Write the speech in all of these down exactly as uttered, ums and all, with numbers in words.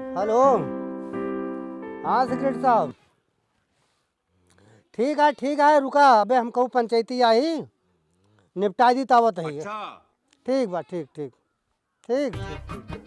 हेलो, हाँ सेक्रेटरी साहब, ठीक है, ठीक है, रुका, अबे हम कहूँ पंचायती आई, निपटाइ दी तावत है। अच्छा। ठीक बा, ठीक, ठीक, ठीक, ठीक।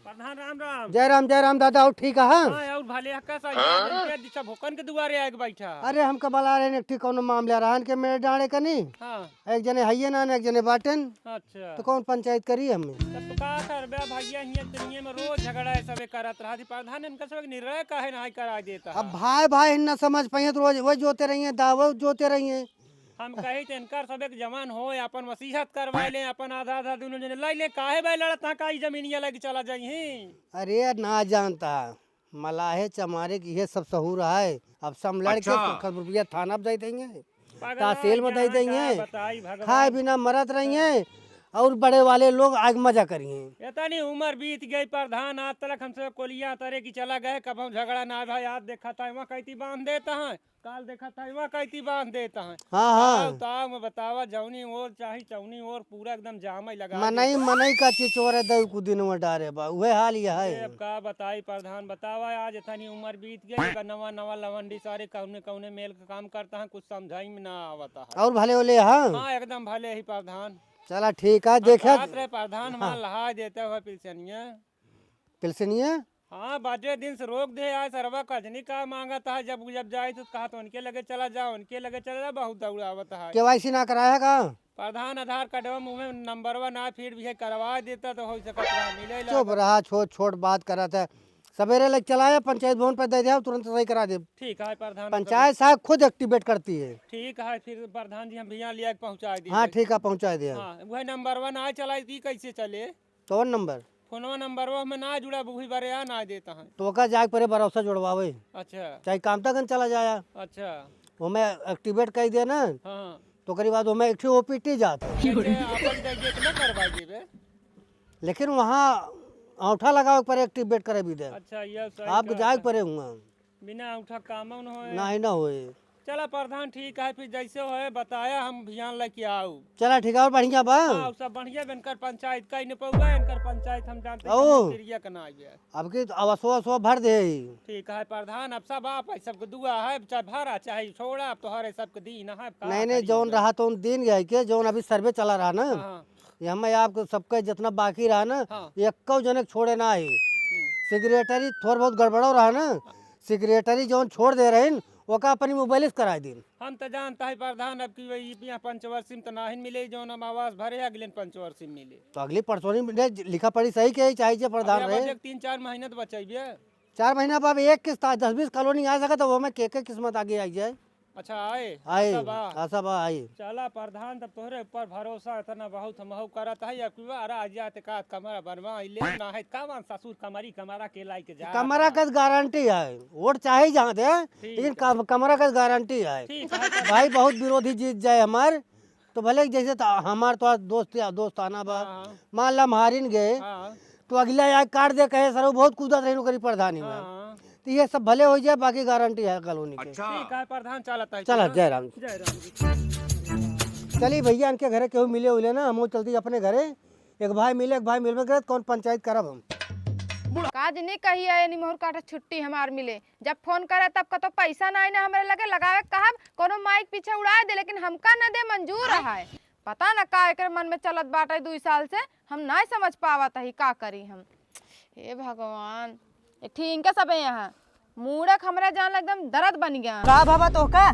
प्रधान राम राम। जय राम, जय राम दादा, और ठीक है? हाँ, और भले हक्का सा, हाँ? ये दिशा भोकन के दुआरे आके बैठा। अरे, हमका बला रहे हैं, एक ठीक कौनो मामला रहन के मेरे डाँड़े कनी। हाँ। एक जने हइये ना, एक जने बाटेन। अच्छा। तो कौन पंचायत करी हमें? तब तो का करबे भैया, हियाँ दुनिया में रोज झगड़ा है, सबे करत रहा थी। प्रधान, इनका सब निर्णय काहे ना कराइ देता अब है? भाई, भाई हिन्ना समझ पाइए तो रोज वही जोते रहिए, दावो जोते रहिए। हम कही तो इनकर सब एक जवान हो, अपन वसीयत करवाइ ले, अपन आधा आधा दुनो जने लाइ ले, काहे भाई लड़त हैं, का ई जमीनिया लेके चला जाई ही? अरे यार, ना जानता, मलाहे चमारे की ये सब सहूर है। अब सब लड़ के अच्छा। खरपुरपिया थाना पे दे देंगे, पगला तहसील में दे यहाँ देंगे, का बताई भगवान। खाए बिना मरत रहिए और बड़े वाले लोग आग मजा करिए। इतनी उम्र बीत गई प्रधान, आज तलक हमसे कोलियाँ तरे की चला गए, कब हम झगड़ा ना भाई, आज देखा था वहाँ कहती बांध देता है, काल देखा था वहाँ कहती बांध देता है। हाँ, हाँ। ताव, ताव में बतावा, जौनी ओर चाही चौनी ओर पूरा एकदम जाम ही लगा मनई, देता। मनई का चिचोरे दऊ कुदिन में डारे बा, उहे हाल ये ये है। अब का बताई प्रधान, बतावा, आज इतनी उम्र बीत गई, एकर नवा नवा लवंडी सारे कौने कौने मेल के काम करता है, कुछ समझाई में ना आवता है। और भले होले, हाँ? हाँ, एकदम भले ही प्रधान। चला ठीक है, हम देखा। कहत रहे प्रधान, हमार हाँ। लहाय देते हुए पिलसनिया। पिलसनिया? हाँ, बाजे दिन से रोक दे, आज सरवा कजनी का मांगत है, जब, जब जाए तो कहा तो उनके लगे चला जाओ, उनके लगे चला जाओ, बहुत दौड़ावत है। केवाईसी ना कराया का? प्रधान आधार कार्डवा मुँह में नंबरवा ना फिर भी है, करवा देता तो हो सकत रहा, मिले ला। चुप रहा, छोट छोट बात करत है। सवेरे लग चलाया, पंचायत भवन पर दे दे, तुरंत सही करा दे। ठीक है प्रधान। पंचायत साहब खुद एक्टिवेट करती है। ठीक है, फिर प्रधान जी हम भैया लिया के पहुँचा दिए। हाँ, ठीक है, पहुँचा दिया। हाँ, वह नंबरवा ना चलाई थी, कैसे चले? कौन नंबर? फोनवा नंबरवा में ना जुड़ा, वही बारे आ ना देता है। तो ओका जाए परे भरोसा जोड़वावे। अच्छा। चाहे काम तक चला जाया। अच्छा। ओमे एक्टिवेट कर दे ना, हाँ। तो ओकरी बाद ओमे एक ठे ओपीटी जात है। जैसे आपन जाइए तो ना करवा देबे। लेकिन वहाँ औंठा लगावे पर एक्टिवेट करे भी दे। अच्छा, ये सही आपके कहा जाए था। परे हुआ। बिना औंठा काम न होए। नहीं ना होए। चला प्रधान, ठीक है, फिर जैसे होए बताया, हम भियान लेके आऊ। चला ठीक है, और बढ़िया बा? हाँ, सब बढ़िया बनकर पंचायत का ही न पौवा, इनकर पंचायत हम जानते हैं, ओ। कौनो तिरिया का ना आइए। अब की तो अवसो, असो भर दे ही। ठीक है प्रधान, अब सब आप है, सबके दुआ है, चाहे भरा, चाहे छोड़ा, अब तोहरे सबके दीन है, अब का नहीं, नहीं, करी जौन अब? रहा तो उन दीन गए के, जौन अभी सर्वे चला रहा ना, हाँ, हाँ। ये हमें आपको सबके जितना बाकी रहा ना, हाँ। ये एक्को जने के छोड़े ना ही। हम्म। सेक्रेटरी थोड़ बहुत गड़बड़ो रहा ना, हाँ। सेक्रेटरी जौन छोड़ दे रहे न, ओका अपनी मोबाइल से कराए दिन। हम तो जानता है प्रधान, अब की वही यहाँ पंचवर्षी में तो नाहिन मिले, जौन हम आवास भरे, अगले पंचवर्षी में मिले। तो अगली परसों में मिले, लिखा पढ़ी सही के ही चाहिए जे प्रधान अब रहे। बचे तीन चार महीने तो बचैबे। चार महीना बाद एक किस्त आ, दस बीस कॉलोनी आ सके तो वो में के, के किस्मत आगे आई जाए। अच्छा, आए? आए, ऐसा बा? ऐसा बा, आए। चला प्रधान, तब तोहरे ऊपर भरोसा इतना बहुत हमहू करत है, अब की बार आ जाते का कमरा बनवा ले ना है, का मान ससुर कमरी कमरा के लाई के जा कमरा रहा। का गारंटी है, वोट चाहे जहाँ दे, ठीक लेकिन है। कम-, कमरा का गारंटी है। ठीक है। भाई बहुत विरोधी जीत जाए हमार, तो भले जैसे त-, हमार तो आज दोस्त या दोस्ताना बा, हाँ, हाँ। मान ला हम हारिन गए, हाँ। तो अगला आए काट दे कहे, "सर, वो बहुत कूदत रही नौकरी प्रधानी में।" हाँ। तो ये सब भले हो जाए, बाकी गारंटी है कॉलोनी के। अच्छा। ठीक है, प्रधान चलत है चला, फिर। जय राम। जय राम जी। चली भैया, इनके घरे केहू मिले उले ना, हम चलती अपने घरे। एक भाई मिले, एक भाई मिलबे करे, कौन पंचायत करब हम? का जनी कही है, निमोर काटे छुट्टी हमार मिले। जब फोन करे तब कतो पैसा ना आई ना हमरे लगे लगावे कहब, कोनो माइक पीछे उड़ाए दे, लेकिन हमका न दे मंजूर है। पता न का एकरे मन में चलत बाटे दुई साल से, हम नाय समझ पावत ही का करी हम। हे भगवान, एक ठी इनके सबे यहाँ मूड़क हमरे जान एकदम दर्द बन गया। का भवा तोहका?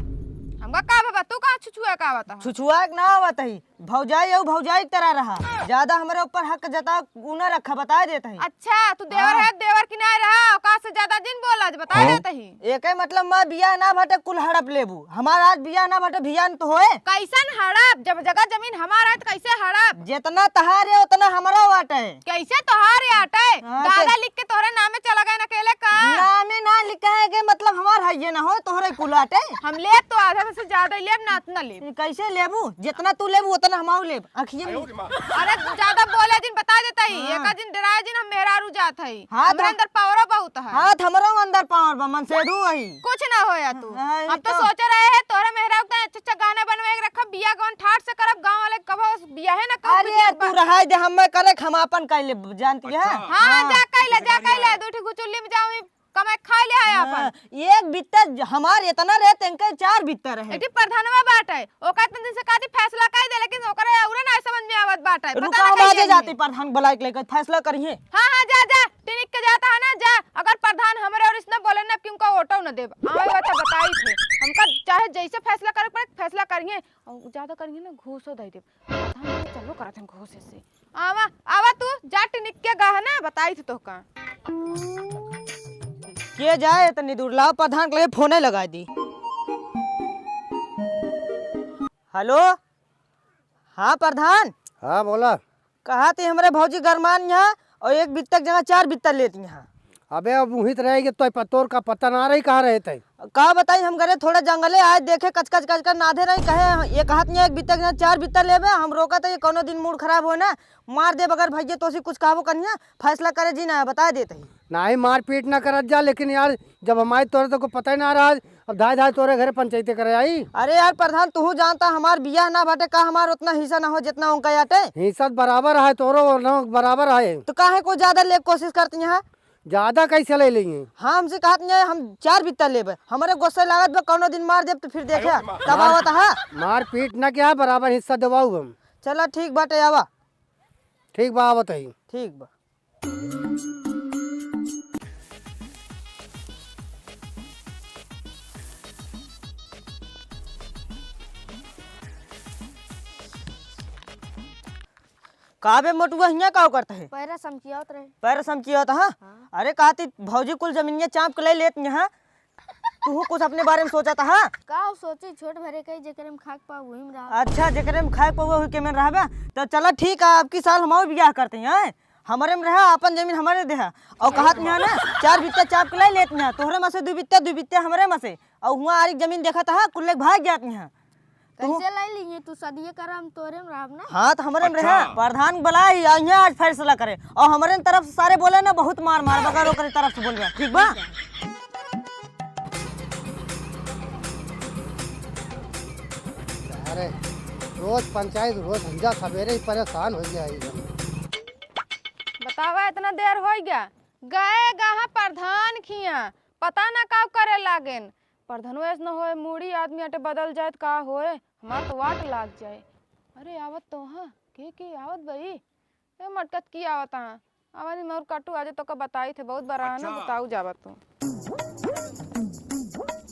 हमका का भवा, तू का छुछुआ का आवत है? छुछुआ के ना आवत ही, भौजाई अउ भौजाई की तरह रहा, ज्यादा हमरे ऊपर हक जता उ ना रखा, बता देत ही। अच्छा, तू देवर हाँ। है, देवर की नाय रहा, औकात से ज्यादा जिन बोला, बता हाँ। देत ही। एके मतलब माँ बियाह ना भटे कुल हड़प लेबू, हमार आज बियाह ना भटे बियाह न तो होए। कैसन हड़प? जब जगह जमीन हमार है तो कैसे हड़प? जितना तहार है उतना हमारा बाटे। कैसे तोहार है आटे? हाँ, दादा ते- लिख के तोहरे नामे चला गए अकेले का? नामे ना लिखा है के मतलब हमार है ये ना हो, तोहरे कुल आटे। हम लेब तो आधा से ज्यादा ही लेब ना, इतना लेब। कैसे लेबू? जितना तू लेबू उतना ना हम आऊ लेब, अखिए में। अरे ज्यादा बोले जिन, बता देता ही, हाँ। एका जिन डराए जिन, हम मेहरारू जात हई। हाँ, हमरे तो अंदर पावरो बहुत है। हाँ, तो हमरो अंदर पावर बा, मनसेधु हई। कुछ ना होया तू। हाँ, हम तो तो। सोचे रहे हैं, तोहरे मेहरारू के अच्छा अच्छा गाना बनवा के रखब, बियाह गवन ठाट से करब, गाँव वाले कबो बियाहे ना करब, अरे, बिटिया तू बा- रहाई दे, हम करे, हम आपन कर लेब, जानती है? अच्छा। हाँ, हाँ। जा कैला, जा कैला, दू ठे गुचुल्ली में जाऊँ, कमाई खाई ले आए आपन। हाँ, एक बित्ता ज-, हमार इतना रहे, तेनके चार बित्ता रहे। एटी प्रधानवा बाटे, ओका इतने दिन से कहती फैसला कई दे, लेकिन ओकरे उरे ना समझ में आवत बाटे। पता रुका, ना हम कइसे आजे जाते प्रधान बुलाए के लेकर फैसला करिए। हाँ, हाँ, जा, जा, टिनिक के जाता है ना, जा। अगर प्रधान हमरे और इसने बोले ना कि उनका वोटो न देब, आवे बात बताई थे। हमका चाहे जैसे फैसला करे पड़े, फैसला करिए, और ज्यादा करिए ना, घूसो दे देब। प्रधान चलो करत हैं घूसे से। आवा, आवा तू, जा टिनिक के गहना बताई थी तोहका। के जाए इतनी दूर, लाओ प्रधान के लिए फोने लगाई दी। हेलो, हाँ प्रधान। हाँ, बोला। कहा थी हमरे भौजी गरमान यहाँ और एक बित्ता के जगह चार बित्ता लेती यहाँ। अबे, अब उहित रहेगी तो प-, तोर का पता ना रही, कहाँ रहे थे? का बताई, हम घरे थोड़ा जंगले आए, देखे कचकच कचकच नाधे रही, कहे एक हाथ में एक बित्ता के चार बित्ता लेबे, हम रोका तो ये कोनो दिन मूड खराब हो ना, मार देब अगर भैया तोसी कुछ कहबो करिया, फैसला करे जी ना, बता देत ही। नाही, मारपीट ना करत जा, लेकिन यार, जब हमारे तोरे तो को पता ही ना रहा, अब धाय धाय तोरे घरे पंचायती करे आई। अरे यार प्रधान, तू जानता हमार बियाह ना बाटे, का हमार उतना हिस्सा ना हो जितना उनका आटे? हिस्सा बराबर है, तोरो ना बराबर है। तो काहे को ज्यादा ले कोशिश करती यहाँ? ज्यादा कैसे ले लेंगे? हाँ, हमसे कहत नहीं है, हम चार बित्ता लेबे। हमरे गुस्से लागत बा, कौनो दिन मार देब तो फिर देखे। तब आवत हा। मारपीट ना क्या, बराबर हिस्सा देवाऊ हम। चला ठीक बाटे, आवा। ठीक बा, आवत ही। ठीक बा। का बे मोटुआ, हियाँ का करत है? पैरा समचियावत रहे। पैरा समचियावत, हाँ? हाँ। अरे, कहती भौजी कुल जमीनिया चाँप के ले लेत यहाँ। तू कुछ अपने बारे में सोचत हा? का सोची, छोट भरे कई जेकरे में खाक पाऊ वही में रहा। अच्छा, जेकरे में खाक पाऊ वही के में रहबे। तो चला ठीक है, अब की साल हम और बियाह करते हैं, हैं? हमरे में रहा, अपन जमीन हमरे देहा। और कहत नहीं है ना, चार बित्ता चाँप के ले लेत नहीं है, तोहरे में से दू बित्ता, दू बित्ता हमरे में से। और हुआ आरिक जमीन देखत हा, कुल लेके भाग जात नहीं है। तू कैसे ले लिए? तू सदिये करा, हम तोरे में रहब ना। हाँ, तो हमरे में रहे। अच्छा। प्रधान बुलाए, यहाँ आज फैसला करे। और हमरे तरफ से सारे बोले ना, बहुत मार मार, मगर ओकरे तरफ से बोलबे, ठीक बा? अरे, रोज पंचायत, रोज हम जा, सवेरे ही परेशान हो गया है। बतावा, इतना देर हो गया, गए गहा प्रधान खिया, पता ना का करे लागेन। प्रधनवे ऐसन होए, मूड़ी आदमी अटे बदल जाए त का होए, हमार तो वाट लाग जाए। अरे आवत तो हाँ, के के आवत बई? ए मटकत की आवत हाँ? आवा नी मौर काटू, आज तो का बताई थे, बहुत बड़ा है ना, अच्छा। बताऊ जावा तू।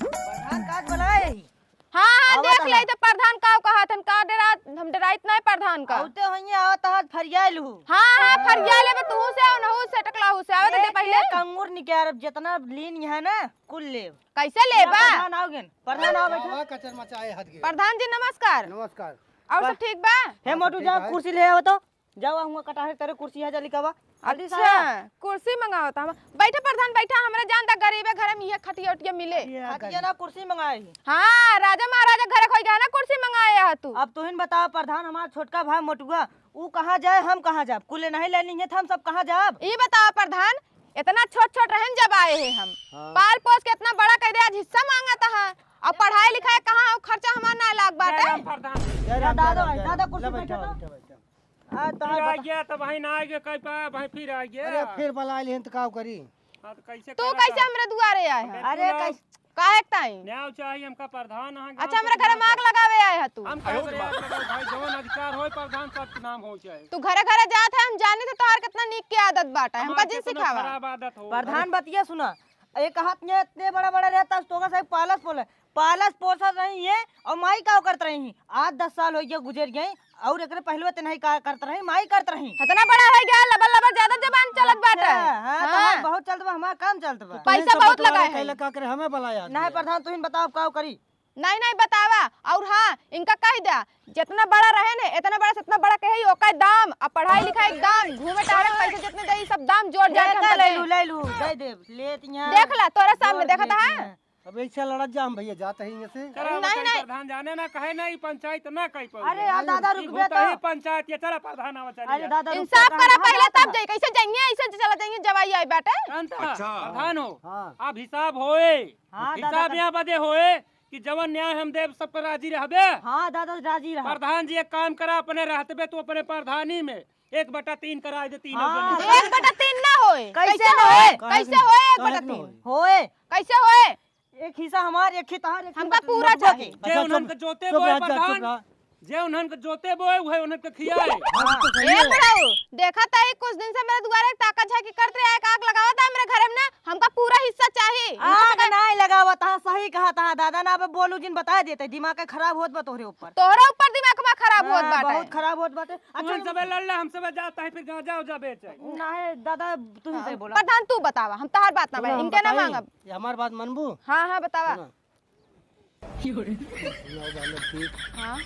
प्रधान काज बुलाए ही। हाँ, हाँ, आवत देख ले हाँ। तो प्रधान का कहत हन, का डरा, हम डराइत नहीं प्रधान का। आउते होइए, आवत हाथ फरियाल हूँ। हाँ, हाँ, हाँ। फरियाल है, तू से आउ, नहू से टकला हूँ से, आवत ए, दे पहले। एक अंगूर निकाल, अब जितना लीन है ना, कुल लेब। कैसे लेबा? प्रधान आओगे न? प्रधान आओ, बैठो। बाबा कचर मचाए हद गए। प्रधान जी, नमस्कार। नमस्कार। और सब ठीक बा? हे हाँ, सब मोटू, ठीक जाओ, है। कुर्सी ले आओ तो। जाओ, हुआ कटाहे तरे कुर्सी है, जल्दी कावा। जल्दी से अच्छा, आवा। कुर्सी मंगावत हम। बैठा प्रधान, बैठा, हमरा जान दा गरीबे घर में ये खटिया उटिया मिले। ये खटिया ना, कुर्सी मंगाए ही। हाँ, राजा महाराजा घर खोई गया ना, कुर्सी मंगाए है तू। अब तुहिन बताओ प्रधान, हमार छोटका भाई मोटुआ, ऊ कहाँ जाए, हम कहाँ जाब? कुले नहीं लेनी है, हम सब कहाँ जाब? ई बताओ प्रधान, इतना छोट छोट रहन जब आए हैं हम, हाँ। पाल पोस के इतना बड़ा कर दे, आज हिस्सा मांगत है। अब पढ़ाई लिखाई कहाँ हो, खर्चा हमार ना लाग बाटे। जय राम प्रधान। जय राम, दादा, जय राम, जय राम। दादा, कुर्सी ले, बैठो बैठो, तो। बैठो, बैठो। आ, तो फिर आ बता- गया, तो भाई ना आ गया, कहीं पे भाई फिर आ गया। अरे, फिर बुला लिहन तो का करी? हाँ, तो कैसे तू करत कैसे है? हमरे दुआरे आए हैं? अरे, बुलाओ। कैसे? काहे ताई? न्याय चाहिए हमका प्रधान, हाँ, अच्छा, गाँव हमरे के घर में आग लगावे आए है तू? हम कहे बरे आग लगाओ भाई, जवन अधिकार होए प्रधान, सब नाम हो जाए। तू घरे घरे जात है, हम जानी थे तोहार कितना नीक के आदत बाटा है, हमका हमार जिन कितना सिखावा। खराब आदत हो। प्रधान बतिया सुना, एक हाथ में इतने बड़ा बड़ा रहता, तोका से पालस पोले, पालस पोसत रही है और माई का करत रही है। आज दस साल हो गया गुजर गए, और एकरे पहले ते नहीं का करत रही, माई करत रही। इतना बड़ा हो गया, लबर लबर ज्यादा जबान चलत बाटे। अच्छा, हाँ, तो हाँ। बहुत चलत बा, हमार काम चलत बा। पैसा बहुत लगाए है। का करे, हमें बुलाया नहीं प्रधान, तुहिन बताओ का करी। नहीं, नहीं बतावा। और हाँ, इनका कह द्या, जितना बड़ा रहे ने, इतना बड़ा से इतना बड़ा कहे, ओकर दाम, अब पढ़ाई लिखाई के दाम, घूमे टहरे के पैसे जितने दे, सब दाम जोड़ जाए के हमका ले दे। लू, ले लू, दे दे, लेत यहाँ। देख ला, तोरे सामने जोड़ देखत लेत है। यहाँ। अब ऐसे लड़त जा हम भैया, जात ही यहाँ से। चला, अब नहीं, कहीं नहीं। प्रधान जाने ना कहे ना, ई पंचायत ना कहीं पाऊ। अरे यार दादा, ई रुक बे भूतही तो। पंचायत, ये चला प्रधान आवा, चली अरे जा। दादा, रुक इंसाफ तो, करा कहाँ पहले, जाता तब है? जाई। कैसे जाइए, ऐसे चला जाइए, जवाई आई बाटे। शांत रहा, अच्छा। प्रधान हो। हाँ। अब हिसाब होए। हाँ, दादा, हिसाब दादा। यहाँ बदे होए कि जवन न्याय हम देब, सब पर राजी रहबे। हाँ, दादा, राजी रहा। प्रधान जी, एक काम करा, अपने रहतबे तू अपने प्रधानी में एक बटा तीन कराए दे, तीनों हाँ। जने। एक बटा तीन ना होए। कैसे कैसे ना होए? होए? कैसे होए एक बटा तीन? होए। कैसे होए? एक हिस्सा हमार, एक हिस्सा तहार, एक हमका हिस्सा पूरा मटुआ चाहिए। के। जे अच्छा, उन्हन चुप, के जोते चुप बोए रह जा, प्रधान, चुप रह। जे उन्हन के जोते बोए, उहे उन्हन के खियाए। हाँ, तो सही ए है। बुढ़ऊ, देखा ताई कुछ दिन से मेरे दुआरे ताका झाकी करत रहे, एक आग लगावा था मेरे घर में ना, हमका पूरा हिस्सा चाहिए। आग नाहीं लगावा था, सही कहा था दादा ना, अब बोलू जिन बता देते, दिमाग के खराब होत बा तोहरे ऊपर। तोहरे ऊपर दिमाग में खराब होत हाँ, बाटे। बहुत खराब होत बाटे। अच्छा, उन्हन सबे लड़ ले, हम सबे जाता है, फिर गांजा उजा बेचे। नाहीं दादा, तू ही हाँ, सही बोला। प्रधान तू बतावा, हम तहार बात ना सुनो, माने, हम इनके ना बताई, मांगब। ये हमार बात मनबू? हाँ, हाँ, बतावा। सुनो। सुनाओ, बालक जी। हाँ।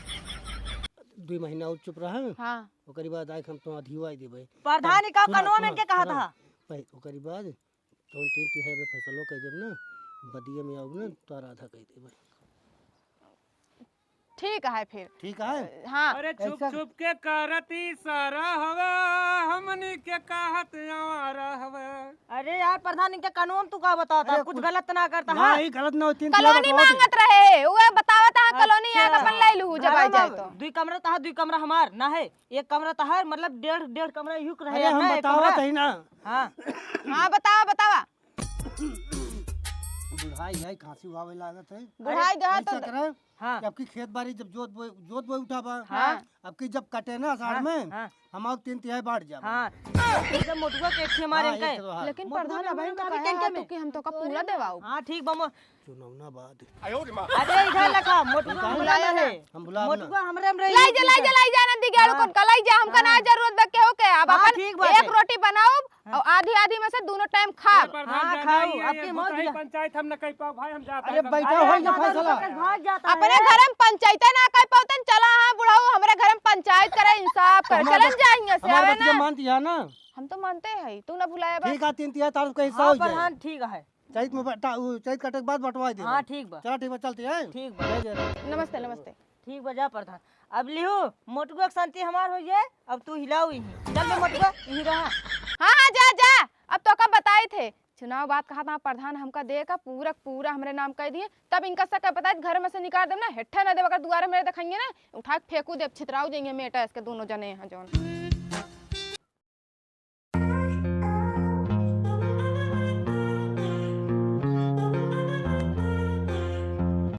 दुई महीना और चुप रहा। हाँ। ओकरी बाद आइके हम तो अधिवाई देबे। प्रधान, ई का सुना, कनवा में सुना, के कहा सुना। था? भाई, ओकरी बाद जौन तीन तिहाई में फैसलो कर देब ना, बदिये में आउब ना, तो आधा कर देबे। ठीक है फिर। ठीक है? हाँ। अरे छुप ऐसा छुप के करत इशारा हवे, हमनी के कहत आवारा हवे। अरे यार प्रधान, इनके कानून तू का बताता? अरे कुछ कुछ गलत ना करता है? नहीं, गलत ना होती, कॉलोनी मांगत रहे, वो बतावत है, कॉलोनी अच्छा। आके अपन ले लू, जब आ जाए तो। दुई कमरा तहार, दुई कमरा हमार ना है, एक कमरा तहार, मतलब डेढ़, डेढ़ कमरा युक रहे अरे यार, हम ना, एक बतावत कमरा। है ना। हाँ। हाँ, बतावा, बतावा। बुढ़ाई है, खांसी हुआवे लागत है। बुढ़ाई अरे, जो है तो ऐसा करे, हाँ। कि आपकी खेत बाड़ी जब जोत बोए, जोत बोए उठा बा, हाँ। आपकी जब कटे ना आषाढ़ हाँ, में, हाँ। हम और तीन तिहाई बांट जाबे। हाँ। जब मोटुआ के अच्छे मारे हाँ, इनका ये तो है। लेकिन मोटुआ प्रधान, के अब मारे इनका ना कहे बिकेन के हाथ में। कि हम तो का पूरा देवाओ। हाँ, ठीक बा, मो- चुनौना बाद। अरे इधर लगा, मोटुआ काहे? हमरे में है। हम बुलाब ना। मोटुआ हमरे में रही, लाई जा, ठीक लाई जा, है। लाई जा, नंदी गेड़ू हाँ। कुटका लाई जा, हमका ना हाँ। जरूरत बा केहू के। अब हाँ, अपन ठीक बात एक है। रोटी बनाउब हाँ। और आधी आधी में से दोनों टाइम खाब। अरे प्रधान हाँ, जाना खाओ, ही है, आपके ये मौत भूतही दिला। पंचायत हम न कह पाओ भाई, हम जाते अरे हैं, बैठा अरे हो, ये दादा, फैसला। रुपया के भाग जाता अरे है। घर में पंचायत ना कर पाउतन, चला हाँ बुढ़ऊ, हमरे घर में पंचायत करे, इंसाफ करे, हमार चलन बत-, जाएंगे से हमार आवे बतिया ना। मान दिया ना। हम तो मानते हैं, तू ना भुलाया बस। ठीक है, तीन तिहाई तारीख का हिस्सा हाँ, हो जाए। प्रधान ठीक है। चैत में बटा-, उ, चैत कटे के बाद बंटवा दे। हाँ, ठीक बा। चला, ठीक बा, चलते हैं। ठीक बा। जय जय राम। नमस्ते, नमस्ते। ठीक बा, जा प्रधान। अब लिहू, मोटुआ के शांति हमार हो जाए, अब तू हिलाऊ इही। चल बे मोटुआ, इही रहा। हाँ, हाँ, जा, जा। अब तो का बताई थे, चुनाव बाद कहा था प्रधान हमका दे का पूरा, पूरा हमरे नाम कह दिए, तब इनका सके बताई घर में से निकाल देब ना, हेठे ना देब, अगर दुआरे मेरे देखेंगे ना, उठा के फेंकू देब, छितराऊ जाएंगे मेटा इसके दोनों जने यहाँ जौन।